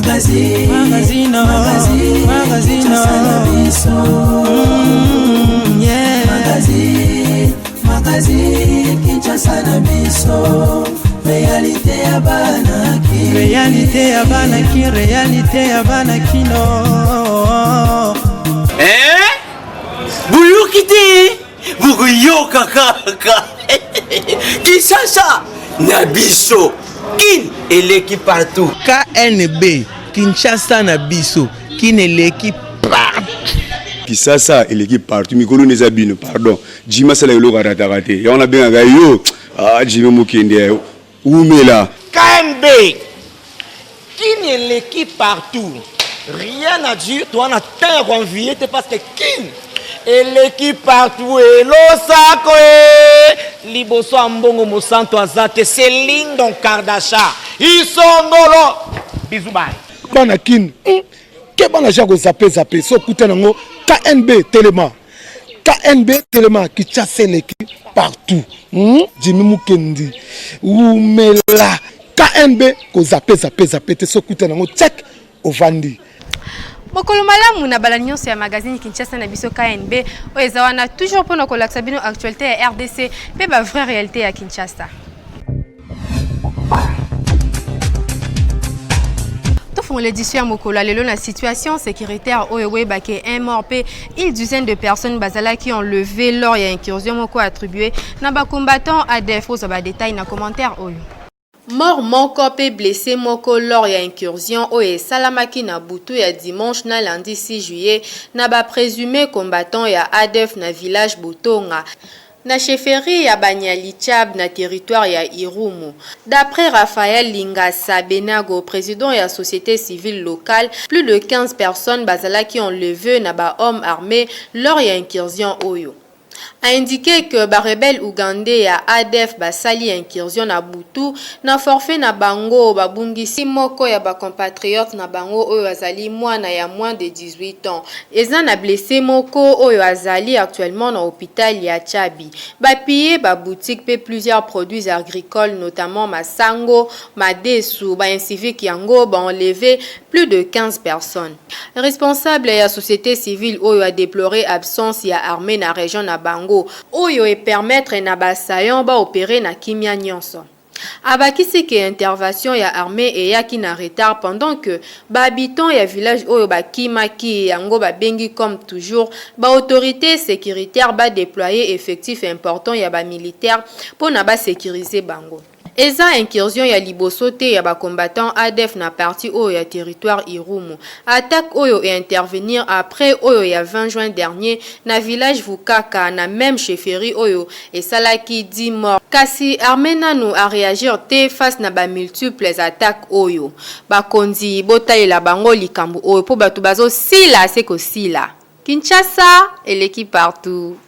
Magazine, magazine, magazine, magazine, yeah. Magazine, magazine, Kinshasa na biso. Réalité ya bana ki. Réalité ya bana ki, réalité ya bana kino. Eh? Boyoki te bokoyoka kaka Kinshasa na biso kin eleki partout. KNB Kinshasa na biso kin eleki partout. Kisasa eleki partout mikolo neza bino pardon Jimmy asala eloko arataka te yango nabengaka yo ah, Jimmy Mokende umela. KNB kin eleki partout rien à dire toa na temps ya koenvie te parce que kin eleki partout elosako e liboso ya mbongo mosantu aza te Céline Don Kardasha isongolo bisous bye. Bana kin ke bana ja kozape zape so okuta nango KNB telema KNB telema Kinshasa eleki partout Jimmy Mukendi umela KNB kozape zape zape te so okuta nango check ovandi. Mokolo malamu na bala nyonso ya magazine Kinshasa na biso KNB oyo eza wana toujours mpona kolakisa bino actualité ya RDC mpe ba vraie réalité ya Kinshasa. Tofongola édition ya mokolo ya lelo na situation sécuritaire oyo boyebaki un mort mpe une dizaine de personnes bazalaki enlevé lors ya incursion moko attribué na bacombattant ADF. Ozwa badetail na commentaire oyo. Mort moko mpe blessé moko lors ya incursion oyo esalamaki na butu ya dimanche na lundi 6 juillet na baprésumé combattant ya ADF na village Botonga na chefferie ya Banyalichab na territoire ya Irumu. D'après Raphaël Lingasa Benago, président ya société civile locale, plus de 15 personnes bazalaki enlevées na ba hommes armés lors ya incursion oyo. A indiqué que ba rebelles ougandais ya ADF basali incursion na butu na forfait na bango babungisi moko ya ba compatriotes na bango oyo azali mwana ya moins de 18 ans. Eza na blessé moko oyo azali actuellement na hôpital ya Tchabi. Bapiller ba boutique pe plusieurs produits agricoles notamment masango, madesu, ba incivique yango ba enlevé plus de 15 personnes. Responsable ya société civile oyo a déploré absence ya armée na région na bango oyo e permettre na basayon ba opérer na kimia nyonso. Abakisi ke intervention ya armée eyaki na retard pendant que ba habitants ya village oyo bakimaki yango babengi comme toujours ba autorité sécuritaire ba déployer effectif important ya ba militaire mpona basécuriser bango. Eza incursion ya liboso te ya bacombattant ADF na partie oyo ya territoire Irumu. Attaque oyo e intervenir après oyo ya 20 juin dernier na village Vukaka na même chefferie oyo esalaki 10 morts. Kasi armée nanu a réagir te face na ba multiples attaques oyo. Bakonzi botalela bango likambo oyo po bato bazosila se kosila. Kinshasa eleki partout.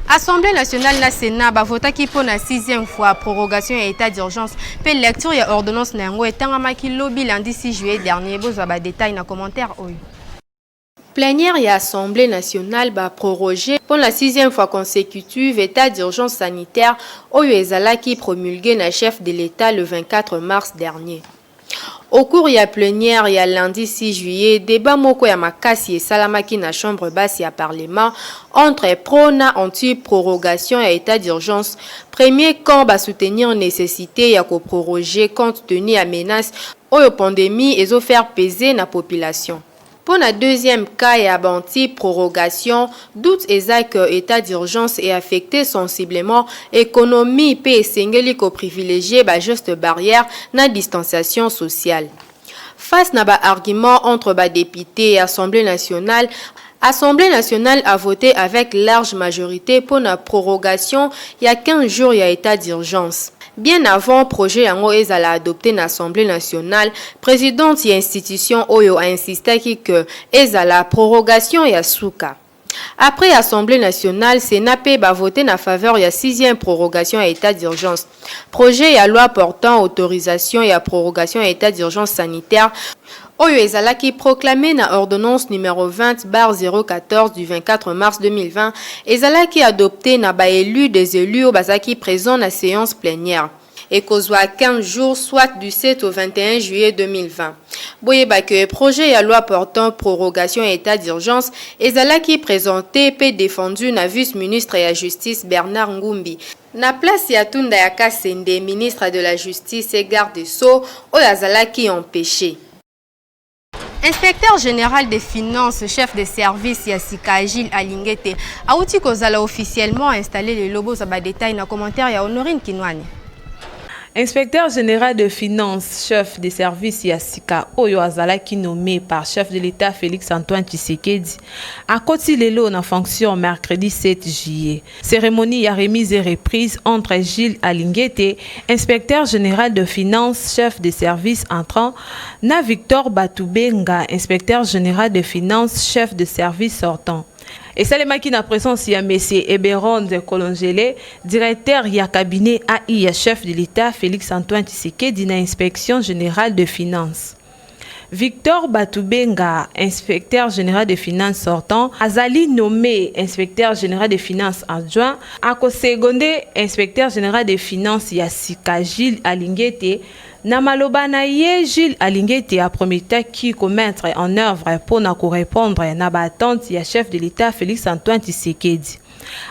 Assemblée nationale na Sénat bavotaki mpo na sixième fois prorogation ya état d'urgence mpe lecture ya ordonnance na yango etangamaki lobi lundi 6 juillet dernier. Bozwa badetail na commentaire oyo. Plénière ya Assemblée nationale baproroger pour la sixième fois consécutive état d'urgence sanitaire oyo ezalaki promulgué na chef de l'État le 24 mars dernier. Au cours ya plénière ya lundi 6 juillet, débat moko ya makasi esalamaki na chambre basse ya parlement entre pro na anti prorogation ya état d'urgence. Premier camp basoutenir nécessité ya koproroger compte tenu ya menace oyo pandémie ezofaire peser na population. Pour la deuxième cas ya anti-prorogation, doute eza que état d'urgence est affecté sensiblement économie pe esengeli ko privilégier ba geste barrière na distanciation sociale. Face na ba argument entre ba députés et Assemblée nationale, Assemblée nationale a voté avec large majorité pour la prorogation il y a 15 jours il y a état d'urgence. Bien avant projet yango ezala adopté na Assemblée nationale, présidente ya institution oyo a insisté que ezala prorogation ya suka. Après Assemblée nationale, Sénat pe ba voté na faveur ya sixième prorogation ya état d'urgence. Projet ya loi portant autorisation ya prorogation ya état d'urgence sanitaire oyo ezalaki proclamé na ordonnance numéro 20/014 du 24 mars 2020 ezalaki adopté na ba élus des élus oyo bazalaki présent na séance plénière. ekozwa 15 jours soit du 7 au 21 juillet 2020. Boyeba que projet ya loi portant prorogation ya etat d'urgence ezalaki presente mpe defendu na vice-ministre ya Justice Bernard Ngumbi na place ya Tunda ya Kasende, ministre de la Justice et garde des Sceaux oyo azalaki empeche. Inspecteur general des finances, chef de service ya sika Gilles Alingete awuti kozala officiellement installe lelo. Bozwa ba details na commentaire ya Honorine Kinwani. Inspecteur general de finances, chef de service ya sika oyo azalaki nommé par chef de l'Etat Felix Antoine Tshisekedi akoti lelo na fonction mercredi 7 juillet. Cérémonie ya remise et reprise entre Gilles Alingete, inspecteur général de finances, chef de service entrant, na Victor Batubenga, inspecteur général de finances, chef de service sortant. Esalemaki na présence ya Monsieur Eberonde Kolongele, directeur ya cabinet AI ya chef de l'État Félix Antoine Tshisekedi na inspection générale de finances. Victor Batubenga, inspecteur général des finances sortant, azali nommé inspecteur général des finances adjoint, akoseconder inspecteur général des finances ya sika Gilles Alingete. Na maloba na ye, Gilles Alingete aprometaki komettre en œuvre mpona korépondre na baattente ya chef de l'État Félix Antoine Tshisekedi.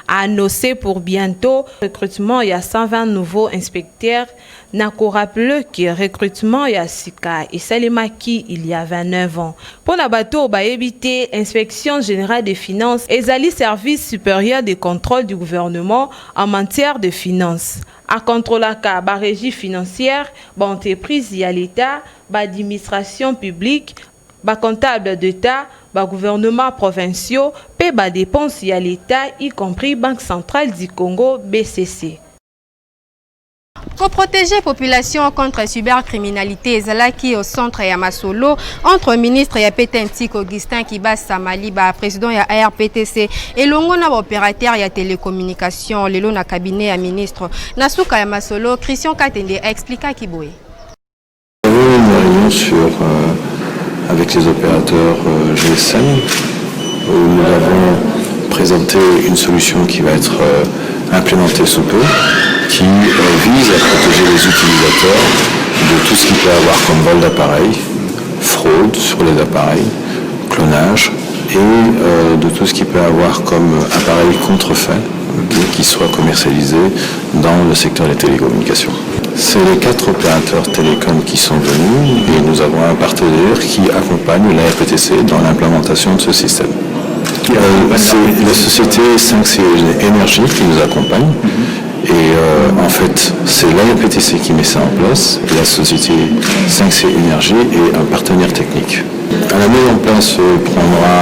A annoncé pour bientôt recrutement ya 120 nouveaux inspecteurs, na korappeler que recrutement ya sika esalemaki il y a 29 ans. Mpona bato oyo bayebi te, inspection générale des finances ezali service supérieur de contrôle du gouvernement en matière de finances. Akontrolaka barégie financière, baentreprise ya l'État, baadministration publique, bacomptable d'État, bagouvernement provinciaux mpe badépense ya l'État, y compris Banque centrale du Congo, BCC. Koprotéger population contre cybercriminalité ezalaki au centre ya masolo entre ministre ya PTNTIC Augustin Kibasa Maliba, président ya ARPTC, elongo na baopérateur ya télécommunication lelo na cabinet ya ministre. Na suka ya masolo, Christian Katende aexpliquaki boye. Nous avons une réunion avec les opérateurs GSM où nous avons présenté une solution qui va être implémentée sous peu, qui vise à protéger les utilisateurs de tout ce qu'il peut avoir comme vol d'appareils, fraude sur les appareils, clonage et de tout ce qu'il peut avoir comme appareil contrefait qui soit commercialisé dans le secteur des télécommunications. C'est les quatre opérateurs télécoms qui sont venus et nous avons un partenaire qui accompagne la RPTC dans l'implémentation de ce système. C'est la société 5C Énergie qui nous accompagne et en fait c'est l'ARPTC qui met ça en place et la société 5C Énergie est un partenaire technique. À la mise en place prendra,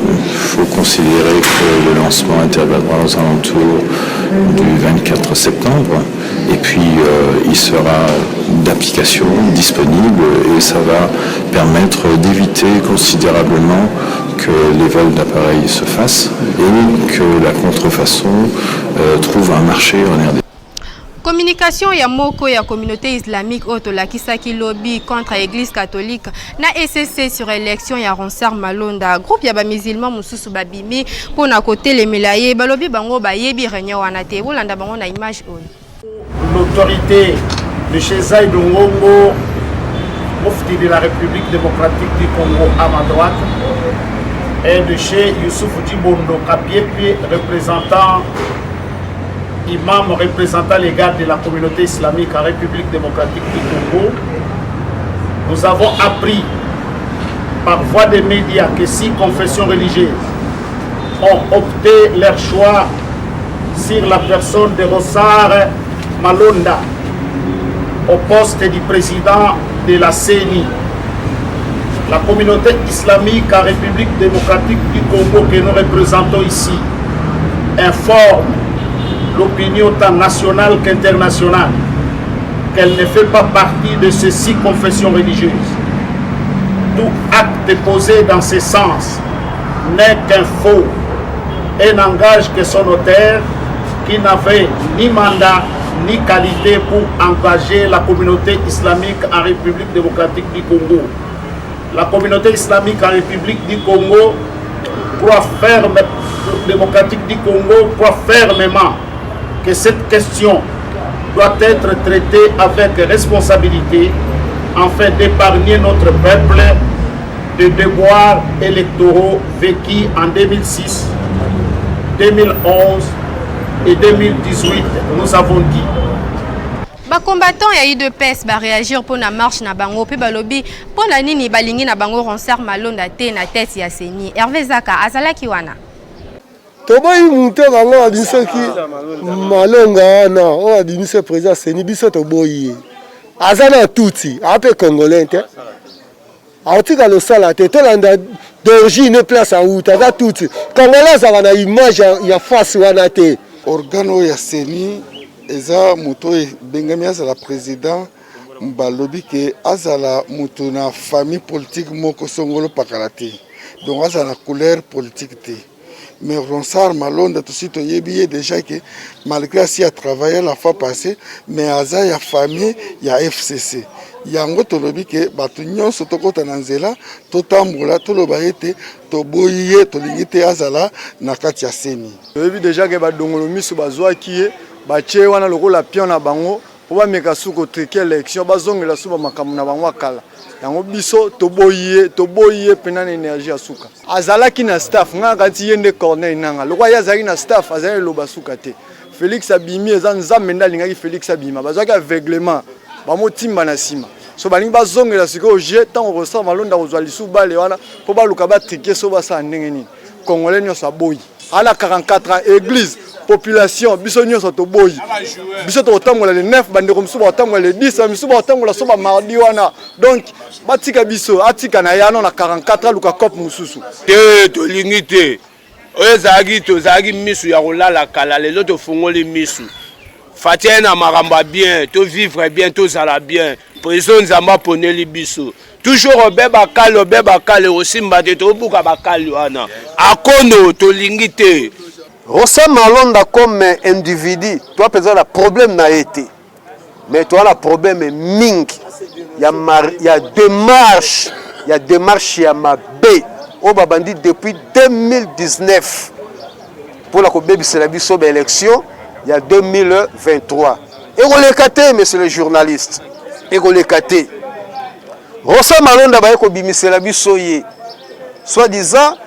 il faut considérer que le lancement interviendra aux alentours du 24 septembre et puis il sera d'application disponible et ça va permettre d'éviter considérablement que les vols d'appareils se fassent et que la contrefaçon trouve un marché en RDC. Communication ya moko ya communauté islamique oyo tolakisaki lobi contre Église catholique na ECC sur élection ya Ronsard Malonda, groupe ya bamusulman mosusu babimi mpona kotelemela ye. Balobi bango bayebi réunion wana te. Bolanda bango na image oyo. L'autorité de chez Zaïd Ngongo, Mufti de la République démocratique du Congo à ma droite, et de chez Youssouf Djibondo Kapiepi, représentant imam représentant légal de la communauté islamique en République démocratique du Congo. Nous avons appris par voie des médias que six confessions religieuses ont opté leur choix sur la personne de Ronsard Malonda au poste du président de la CENI. La communauté islamique en République démocratique du Congo que nous représentons ici informe l'opinion tant nationale qu'internationale qu'elle ne fait pas partie de ces six confessions religieuses. Tout acte posé dans ce sens n'est qu'un faux et n'engage que son auteur qui n'avait ni mandat ni qualité pour engager la communauté islamique en République démocratique du Congo. La communauté islamique en République du Congo croit ferme, démocratique du Congo croit fermement que cette question doit être traité avec responsabilité afin d'épargner notre peuple de déboires électoraux vécus en 2006, 2011 et 2018, nous avons dit. Ba combattants ya udps ba reagir pona marche na bango pe balobi pona nini balingi na bango Ronsard Malonda te na tete ya CENI. Hervé Zaka azalaki wana. Toboyi moto bango babimisaki malonga wana oyo abimisi président CENI, biso toboyi ye. Aza na tutsi, aza mpe congolais te. Aotika losala te, tolanda d'origine place awuta, aza tutsi. Congolais azalaka na image ya face wana te. Organe oyo ya CENI eza moto oyo ebengami azala president, balobi ke azala moto na famille politique moko songolo pakala te, donc azala na couleur politique te. Mais Ronsard Malonda tosi toyebi ye déjà ke malgré asi a travailler la fois passée, mais aza ya famille ya FCC. Yango tolobi ke bato nyonso tokota na nzela totambola toloba ete toboyi ye, tolingi te azala na kati ya CENI. Toyebi dejà ke ba dongolo miso bazuaki ye batie ye wana lokola pion na bango po bameka su ko triquer election bazongela su ba makambo na bango ya kala. Yango biso toboyi ye, toboyi ye pena na energie ya suka. Azalaki na staff, nga nakanisi ye nde Corneille Nanga. Lokola ye azalaki na staff, azalaki eloba suka te. Felix abimi eza Nzambe nde alingaki Felix abima. Bazwaki aveuglement, bamotimba na sima. So balingi bazongela sikoyo jeu tango Ronsard Malonda akozwa lisusu balle wana po baluka ba triquer so basala ndenge nini. Congolais nionso aboyi. Ala 44 ans eglise population biso nionso toboyi. Biso tokotambola le 9 bandeko mosusu bakotambola le 10 ba misusu bakotambola so ba mardi wana. Donc batika biso atika na ye ano na 44 aluka cope mosusu. Te tolingi te. Oyo ezalaki tozalaki misu ya kolala kala lelo tofungoli misu. Fatshi aye na makambo ya bien, to vivre bien, tozala bien. Prezo Nzambe aponeli biso. Toujours obe bakali, obe bakali, osimba te, tobuka bakali wana. Akono tolingi te. Rosa Malonda comme individu, toi penza na problème na ye te. Mais toi na problème mingi ya mar, ya démarche, ya démarche ya mabe oyo babandi depuis 2019 pour la kobebisela biso ba élection ya 2023. Ekoleka te monsieur le journaliste, ekoleka te. Rosa Malonda baye kobimisela biso ye soi-disant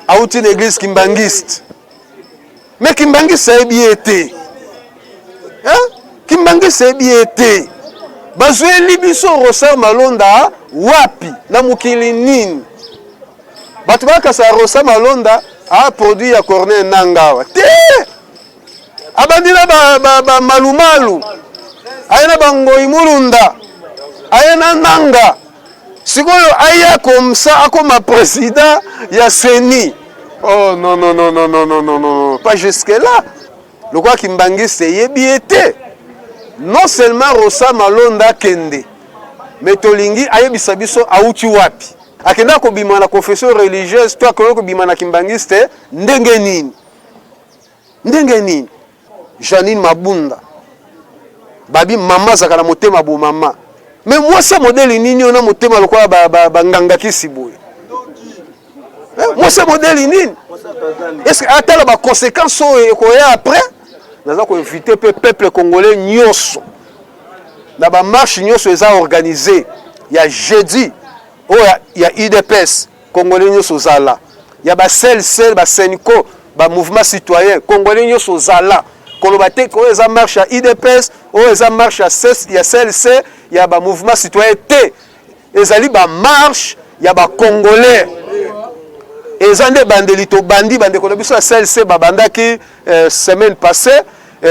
auti na église kimbanguiste. Mais kimbanguiste ayebi ye te. Hein? Kimbanguiste ayebi ye te. Bazweli biso Rosar Malonda wapi na mokili nini? Bato bakasa Rosa Malonda a produit ya Corneille Nangaa awa te. Abandi na ba, ba, ba malumalu aye na bangoi mulunda aye na Nanga sikoyo aya comme ça akoma président ya CENI. Oh non non non non non non non non pas jusque là. Lokola kimbangiste eyebi ye te. Non seulement Rosa Malonda akende mais tolingi ayebisa biso awuti wapi. Akenda kobima na confession religieuse to akoki kobima na kimbangiste ndenge nini? Ndenge nini? Janine Mabunda babi mama azalaka na motema bo mama mais mwasi ya modele nini oyo na motema lokola banganga kisi boye? Mwasi ya modele nini? Est-ce que atala ba conséquences oyo ekoya après? Naza ko inviter pe peuple congolais nyonso na ba marche nyonso eza organiser ya jeudi oyo ya UDPS congolais nyonso zala ya ba CLC ba CENCO ba mouvement citoyen congolais nyonso zala koloba te oyo eza marche ya UDPS oyo eza marche ya CLC ya ba mouvement citoyen te ezali ba marche ya ba congolais eza nde ebandeli tobandi bandeko na biso ya CLC babandaki semaine passée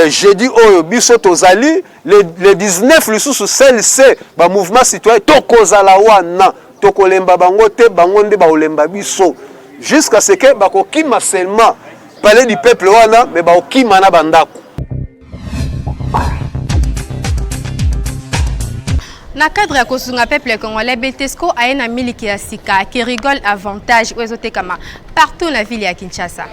jeudi oyo biso tozali le 19 lisusu CLC ba mouvement citoyen tokozala wana tokolemba bango te bango nde bakolemba biso jusqu'à ce que bakokima seulement palais du peuple wana mais bakokima na bandako. Na cadre ya kosunga peuple congolais, Betesco aye na miliki ya sika Kerigol Avantage oyo ezotekama partout na ville ya Kinshasa.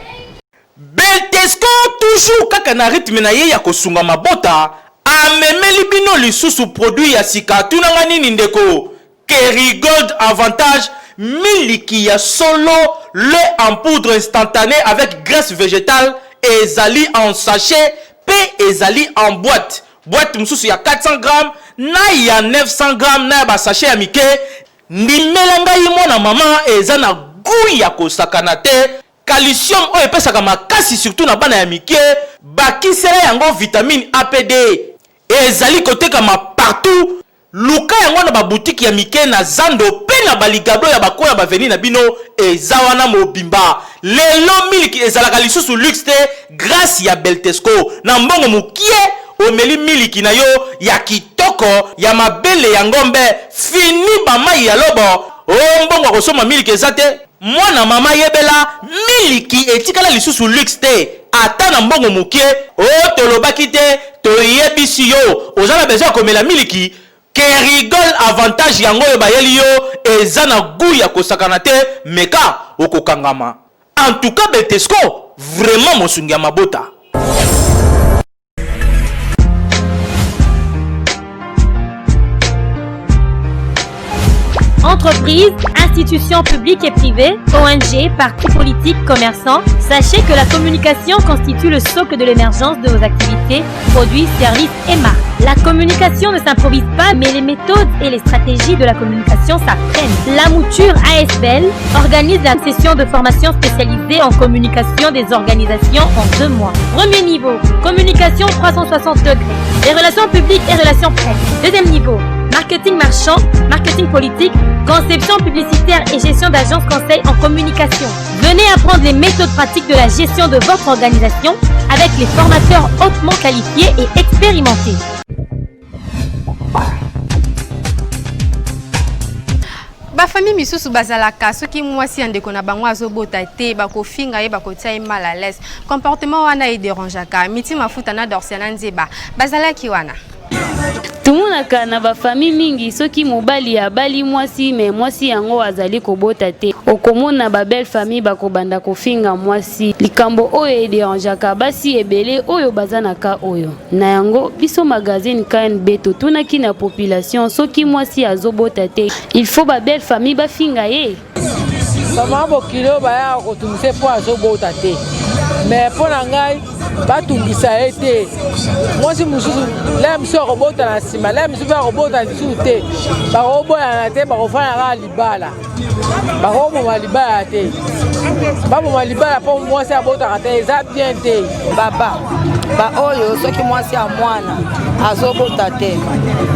Beltesco toujours kaka na rythme na ye ya kosunga mabota, amemeli bino lisusu produit ya sika tuna nga nini ndeko? Kerrygold Avantage miliki ya solo lait en poudre instantane avec graisse vegetale ezali en sachet pe ezali en boite. boîte mosusu ya 400 grammes na ya 900 grammes na ya ba sachet ya mike. Ndimela ngai mwana mama, eza na gout ya kosakana te. Calcium oyo epesaka makasi surtout na bana ya mike, bakisela yango vitamine A pe D. Ezali kotekama partout, luka yango na ba boutique ya mike na zando pe na ba ligablo ya ba coin ya ba avenue na bino, eza wana mobimba. Lelo miliki ezalaka lisusu luxe te grace ya Beltesco. Na mbongo mukie omeli miliki na yo ya kitoko ya mabele ya ngombe, fini ba mayi ya lobo, oh mbongo ya kosomba miliki eza te. Mwana mama yebela miliki etikala lisusu luxe te ata na mbongo mukie oh tolobaki te toyebisi yo oza na besoin ya komela miliki Kerigol avantage yango oyo bayeli yo eza na gout ya kosakana te meka okokangama en tout cas Beltesco vraiment mosungi ya mabota. Entreprises, institutions publiques et privées, ONG, partis politiques, commerçants, sachez que la communication constitue le socle de l'émergence de vos activités, produits, services et marques. La communication ne s'improvise pas, mais les méthodes et les stratégies de la communication s'apprennent. La mouture ASBL organise la session de formation spécialisée en communication des organisations en deux mois. Premier niveau, communication 360 degrés, les relations publiques et relations presse. Deuxième niveau, marketing marchand, marketing politique, conception publicitaire et gestion d'agences conseil en communication. Venez apprendre les méthodes pratiques de la gestion de votre organisation avec les formateurs hautement qualifiés et expérimentés. Bafamille misusu bazalaka soki mwasi ya ndeko na bango azobota te, bakofinga ye, bakotia ye mal à l'aise. Comportement wana ederangeaka Miti Mafuta na Dorcia na Nzeba bazalaki wana. Tomonaka na ba famille mingi soki mobali abali mwasi mais mwasi yango azali kobota te, okomona ba belle famille bakobanda kofinga mwasi, likambo oyo ederangeaka basi ebele oyo baza na cas oyo. Na yango biso magazine KNB totunaki na population soki mwasi azobota te il faut ba belle famille bafinga ye? Mama bokilo bayaka kotungisa ye mpo azobota te, mais mpo na ngai batungisa ye te. Mwasi mosusu laya mosusu akobota na nsima, laya mosusu mpe akobota lisusu te, bakoboyana te, bakofanda kaka libala, bakoboma libala te, baboma libala mpo mwasi abotaka te, eza bien te. Papa baoyo soki mwasi ya mwana azobota te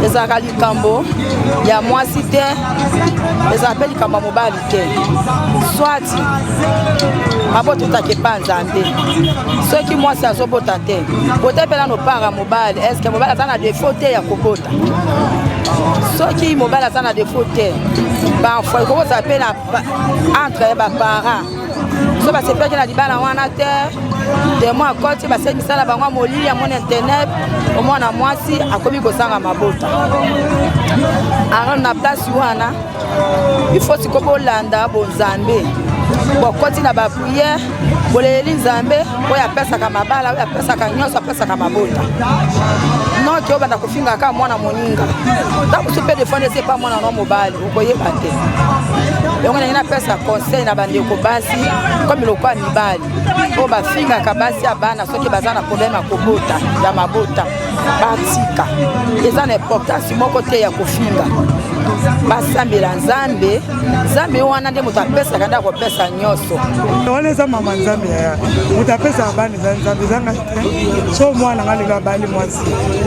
ezalaka likambo ya mwasi te, ezalaka mpe likambo ya mobali te, swati mabota utaka epa Nzambe. Soki mwasi azobota te, bote mpe nano para mobali, eske mobali aza na defo te ya kobota? Soki mobali aza na defo te, parfois ekoki kozala mpe na entre baparent so basepelaki na libala wana te, demo akoti basali misala bango ya molili, amoni internet, omwana mwasi akomi kozanga mabota. Alors na place wana il faut sikoyo bolanda bonzambe, bokoti na bapriere, boleleli Nzambe oyo apesaka mabala, oyo apesaka nyonso, apesaka mabota. Noki obanda kofinga kaka mwana moninga, ntango mosusu mpe defo esi epa mwana no mobali, okoyeba te. Yango ndenge napesa conseil na bandeko basi komi lokola mibali oyo bafingaka basi ya bana soki baza na problème ya kobota ya mabota, batika, eza na importance moko te ya kofinga. Basambela Nzambe, Nzambe wana nde moto apesaka, nde akopesa nyonso. Wana eza mama Nzambe yaya, moto apesaka bana eza Nzambe, eza ngai te. So mwana nga lelo abali mwasi,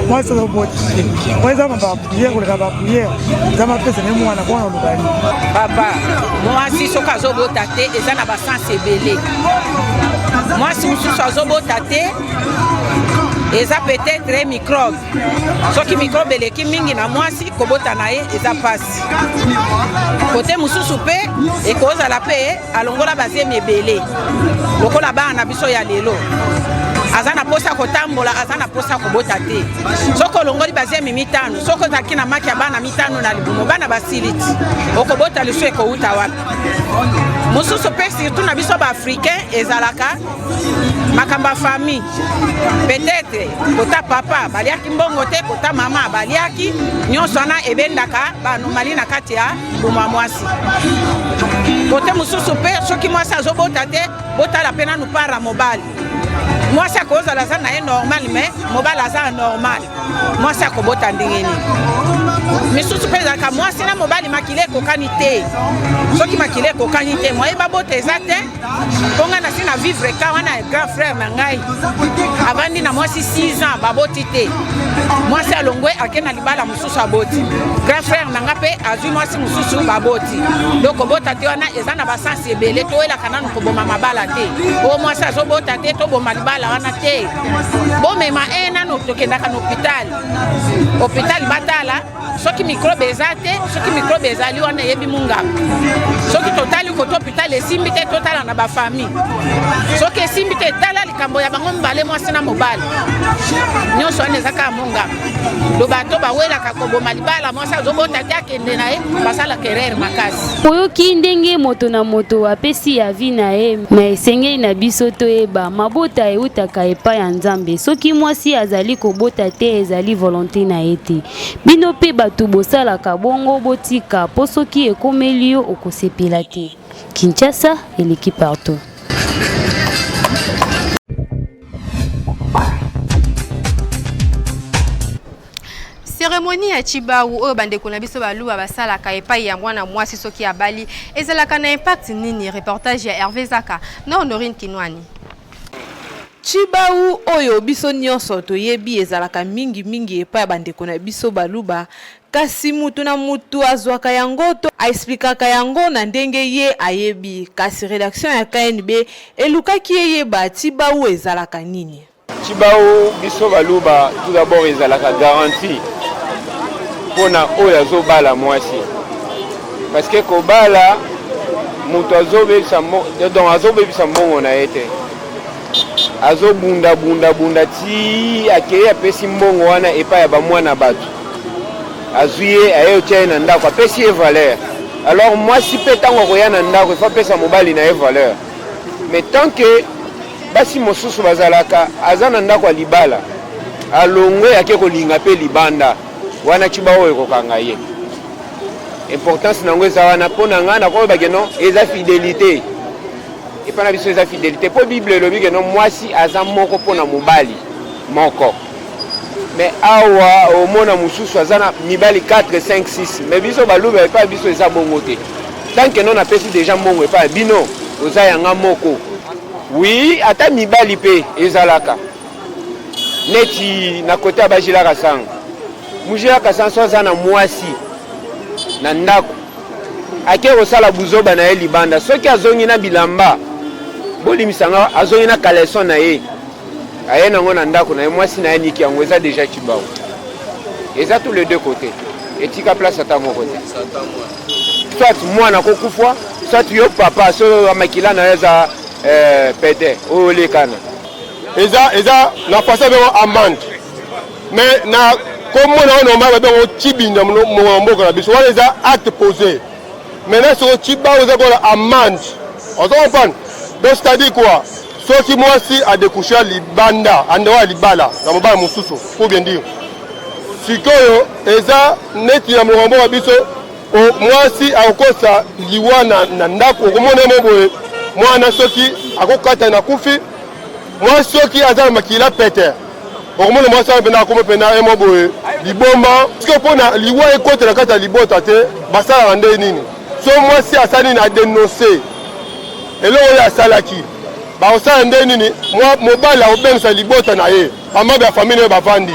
mwasi azobota te, wana eza mama bapriere, koleka bapriere Nzambe apesa nde mwana mpo wana olobani. Papa, mwasi soki azobota te eza na basanse ebele. Mwasi mosusu azobota te eza peut-être microbe. Soki microbe eleki mingi na mwasi, kobota na ye eza mpasi. Kote mosusu mpe ekozala mpe alongola bazemi ebele lokola bana na biso ya lelo, aza na mposa kotambola, aza na mposa kobota te. Soki olongoli bazemi mitano, soki ozalaki na maki ya bana mitano na libumu, bana basili ti okobota lisu ekowuta wapi? Mosusu mpe surtout na biso baafricain ezalaka makambo ya famille, peut-être kota papa baliaki mbongo te, kota mama baliaki nyonso, wana ebendaka baanomali na kati ya libumu ya mwasi. Kote mosusu mpe soki mwasi azobota te, botala mpe nanu para mobali. Mwasi akozala aza na ye normal mais mobali aza anormal, mwasi akobota ndenge nini? Misusu mpe ezalaka mwasi na mobali makila ekokani te. Soki makila ekokani te, moye babota eza te. Mpo ngai nasi na vivre ka wana ya grand frère na ngai avandi na mwasi 6 ans baboti te, mwasi alongwe ake na libala mosusu aboti, grand frère na ngai mpe azwi mwasi mosusu baboti. Donc kobota te wana eza na basansi ebele, toyelaka nanu koboma mabala te. O mwasi azobota te, toboma libala wana te, bomema e nanu tokendaka na hôpital, hôpital batala soki microbe eza te. Soki microbe ezali wana eyebi munganga. Soki totali koto hôpital esimbi te, totala na bafamille. Soki esimbi te, tala likambo ya bango mibale, mwasi na mobali, nyonso wana eza kaka monganga. Do bato bawelaka koboma libala, mwasi azobota te akende na ye, basalaka erreur makasi. Oyoki ndenge moto na moto apesi avis na ye, me esengeli na biso toyeba mabota eutaka epai ya Nzambe. Soki mwasi azali kobota te, ezali volonte na ye te. Bino mpe bato bosalaka bongo, botika, mpo soki ekomeli yo okosepela te. Kinshasa eleki partout. Cérémonie ya Tshibawu oyo bandeko na biso baluba basalaka epai ya mwana mwasi soki abali ezalaka na impact nini? Reportage ya Hervé Zaka na Honorine Kinwani. Tshibawu oyo biso nionso toyebi ezalaka mingi mingi epai ya bandeko na biso baluba, kasi mutu na mutu azwaka yango to a explikaka yango na ndenge ye ayebi. Kasi redaction ya KNB elukaki eyeba Tshibawu ezalaka nini. Tshibawu biso baluba tout d'abord ezalaka garantie pona oyo azobala mwasi, parce que kobala moto azobebisa donc azobebisa mbongo na ye te, azobunda bunda bunda ti akei apesi mbongo wana epai ya bamwana bato, azwi ye aye otia ye na ndako, apesi ye valeur. Alors mwasi mpe ntango akoya na ndako ifo apesa mobali na ye valeur. Mais tant que basi mosusu bazalaka aza na ndako ya libala, alongwe ake kolinga mpe libanda wana, tshibawu oyo ekokanga ye. Importance na yango eza wana. Mpo na ngai nakoyeba ke non, eza fidelité epai na biso, eza fidelité mpo Bible elobi ke non, mwasi aza moko mpo na mobali moko. Mais awa omona mosusu aza na mibali 4 5 6, mais biso baluba epai biso eza bongo te. Tant que non napesi deja mbongo epai ya bino, oza yanga moko. Oui, ata mibali mpe ezalaka neti na kote ya bajilaka sango mujilaka sanso aza na mwasi na ndako, ake kosala buzoba na ye libanda, soki azongi na bilamba, bolimisa nga, azongi na caleçon na ye, aye nango na ndako na ye, mwasi na ye niki yango, eza deja tshibawu. Eza tous les deux côtés, etika place ata moko te. Soit mwana akokufa, soit yo papa so makila na yo eza pete oyo olekana. Eza na français bengo amende, mais na komona oyo normal babengo tshibinda mongo mboka na biso, wana eza acte posé. Maintenant soko tshibawu eza kola amende, ozo comprendre? Donc c'est à dire quoi? Soki mwasi adécoucher libanda andewa ya libala na mobali mosusu, pour bien dire, sikoyo eza neti na mongo mboka biso, mwasi akokosa liwa na ndako, okomona mo boye mwana soki akokata na kufi, mwasi soki aza na makila pete, okomona mwasi wana mpena akoma mpena ye mo boye liboma. Sikoyo mpona liwa ekota na kati ya libota te, basalaka nde nini? So mwasi asali nini, adenonse eloko oyo asalaki, bakosala nde nini? Mobali akobengisa libota na ye, bamembre ya famille na ye bavandi,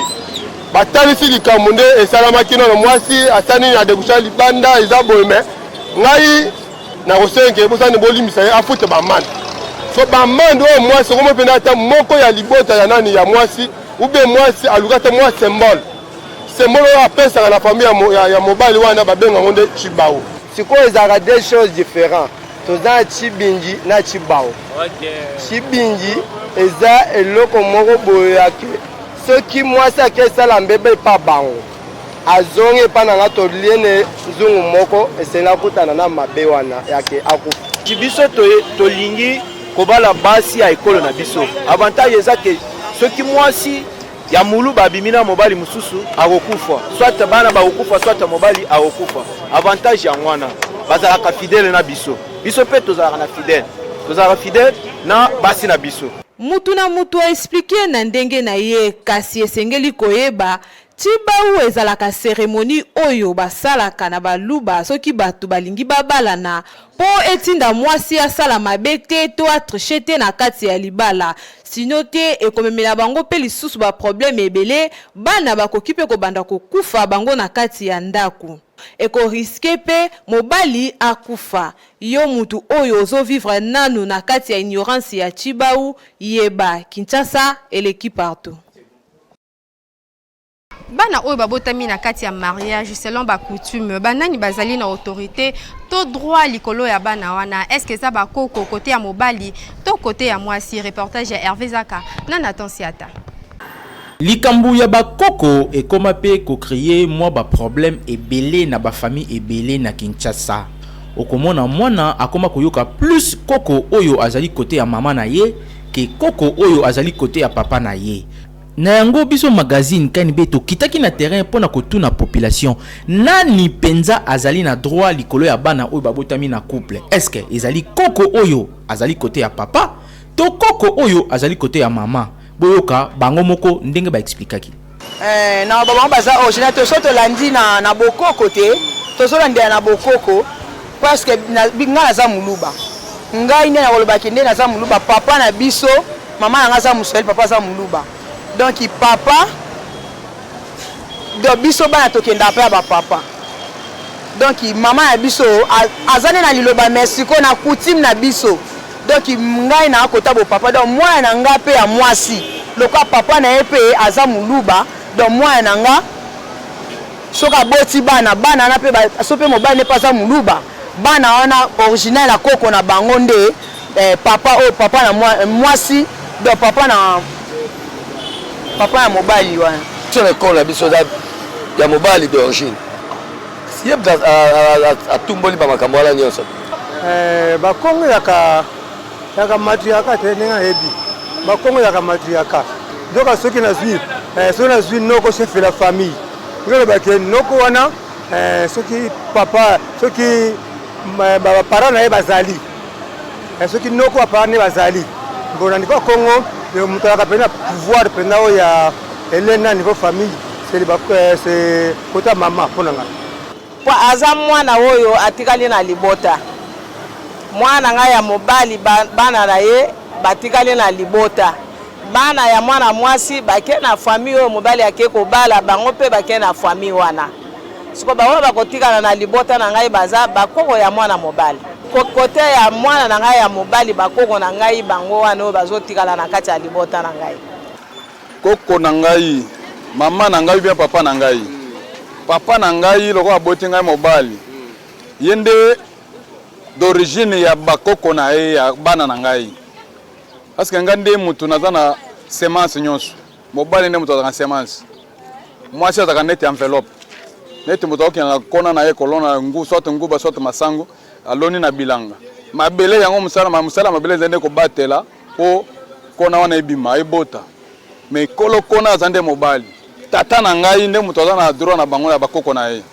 batalisi likambo nde esalamaki nano, mwasi asali nini, adécoucha libanda, eza boye. Me ngai nakosenke bosani bolimbisa ye, afute baamende. So baamende oyo mwasi okomo mpena ata moko ya libota ya nani ya mwasi, ube mwasi aluka ata mwa symbole, symbole oyo apesaka na famille ya mobali wana, babenga yango nde tshibawu. Sikoyo ezalaka deux choses différentes. Toza na tshibingi na tshibawu. Tshibingi eza eloko moko boye yake soki mwasi ake esala mbeba epa bango, azongi epa na nga, tolie ne nzungu moko, esengeli akutana na mabe wana yake akufa. Biso tolingi kobala basi ya ekolo na biso. Avantage eza ke soki mwasi ya muluba abimi na mobali mosusu, akokufa, soit bana bakokufa, soit mobali akokufa. Avantage yango wana, bazalaka fidèle na biso, biso mpe tozalaka na fidèle, tozalaka fidèle na basi na biso. Mutu na mutu a expliquer na ndenge na ye kasi esengeli koyeba Tshibawu ezalaka ceremonie oyo basalaka na baluba soki batu balingi babalana po etinda mwasi asala mabe te to a tricher te na kati ya libala sinon te ekomemela bango pe lisusu ba problème ebele bana bakoki pe kobanda kokufa bango na kati ya ndaku eko risquer pe mobali akufa yo mutu oyo ozo vivre nanu na kati ya ignorance ya tshibawu yeba Kinshasa eleki partout. Bana oyo babotami na kati ya mariage selon ba coutume, ba nani bazali na autorite to droit likolo ya bana wana? Est-ce que eza ba koko kote ya mobali to kote ya mwasi? Reportage ya Hervé Zaka na Nathan Siata. Likambo ya ba koko ekoma pe ko creer mwa ba problèmes ebele na ba familles ebele na Kinshasa. Okomona mwana akoma koyoka plus koko oyo azali cote ya mama na ye que koko oyo azali cote ya papa na ye. Na yango biso magazine KNB tokitaki na terrain mpo na kotuna population nani penza azali na droit likolo ya bana oyo babotami na couple? Est-ce que ezali koko oyo azali cote ya papa to koko oyo azali cote ya mama? Boyoka bango moko ndenge ba explikaki. Eh, na bango baza original te, soki tolandi na, na bokoko te, tozolandela na bokoko parce que ngai naza moluba, ngai nde nakolobaki nde naza moluba, papa na biso Maman na nga aza muswahili papa aza muluba donc papa donc biso bana tokendaka pe ya ba papa donc maman ya biso aza nde na liloba mais sikoyo na coutume na biso donc ngai na kota bo papa donc mwana na nga pe ya mwasi lokola papa na ye pe aza muluba donc mwana na nga soki aboti bana bana wana pe so pe mobali ne pe aza muluba bana wana original ya koko na bango nde eh, papa oyo papa na mwasi donc papa na papa ya mobali wana. Biso na ekolo na biso eza ya mobali d'origine ye atumboli ba makambo wana nyonso. Eh, bakongo yaka yaka matriarcat te ndenge nayebi bakongo yaka matriarcat nzoka soki nazwi eh, soki nazwi noko chef de la famille nzoloba ke noko wana eh, soki papa soki baparent na ye bazali Eh, soki noko ba nde bazali bon na niveau ya Congo moto azalaka mpenza pouvoir mpenza oyo ya elena na niveau famille c'est eh, kota mama mpo na ngai mpo aza mwana oyo atikali na libota mwana ngai ya mobali bana na ye batikali na libota bana ya mwana mwasi bake na famille oyo mobali ake kobala bango mpe bake na famille wana Sikoyo baoyo bakotikala na libota na ngai baza bakoko ya mwana mobali. Kote ya mwana na ngai ya mobali, bakoko na ngai bango wana oyo bazotikala na kati ya libota na ngai. Koko na ngai, mama na ngai ou bien papa na ngai. Papa na ngai lokola aboti ngai mobali, ye nde d'origine ya bakoko na ye ya bana na ngai. Parce que ngai nde mutu naza na semence nyonso. Mobali nde moto azalaka na semence. Mwasi azalaka neti enveloppe. Neti moto akokende na kona na ye kolona ngu, soit nguba soit masangu, aloni na bilanga. Mabele yango mosala, mosala ya mabele ezali nde kobatela po kona wana ebima, ebota. Mais kolo kona aza nde mobali. Tata na ngai nde moto aza na droit na bango ya bakoko na ye.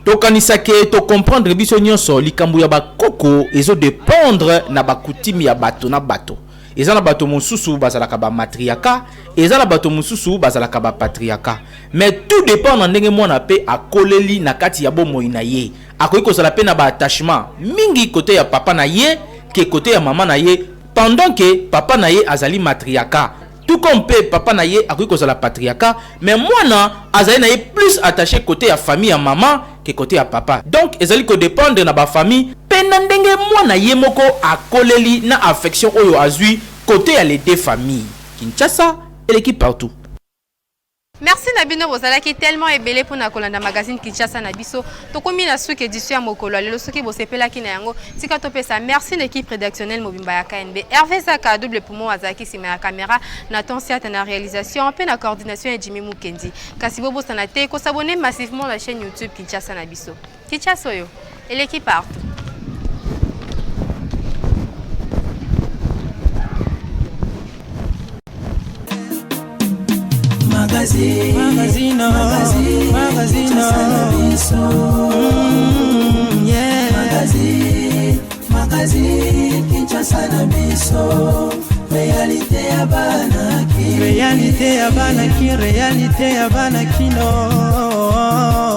Tokanisa ke to comprendre biso nionso likambo ya ba koko ezo dependre na ba coutume ya bato na bato. Eza na bato mosusu bazalaka ba matriarcat, eza na bato mosusu bazalaka ba patriarcat. Mais tout depend na ndenge mwana pe akoleli na kati ya bomoi na ye. Akoki kozala pe na ba attachement mingi cote ya papa na ye que cote ya mama na ye pendant que papa na ye azali matriarcat. Tout comme pe papa na ye akoki kozala patriarcat mais mwana azali na ye plus attache cote ya famille ya mama que cote ya papa. Donc ezali ko dependre na ba famille pe na ndenge mwana ye moko akoleli na affection oyo azui cote ya les deux familles. Kinshasa eleki partout. Merci na bino bozalaki tellement ebele pona kolanda magazine Kinshasa na biso. Tokomi na suki edition ya mokolo ya lelo soki bosepelaki na yango tika topesa merci na équipe rédactionnelle mobimba ya KNB. Hervé Zaka double poumon azalaki sima ya caméra, Nathan Siata na réalisation pe na coordination ya Jimmy Mukendi. Kasi bobosana te ko s'abonner massivement na chaîne YouTube Kinshasa na biso. Kinshasa oyo eleki partout. Magazine, magazine, magazine, magazine, yeah. Magazine, magazine, Kinshasa na biso, réalité ya ba. Réalité ya bana kin, réalité ya bana kino.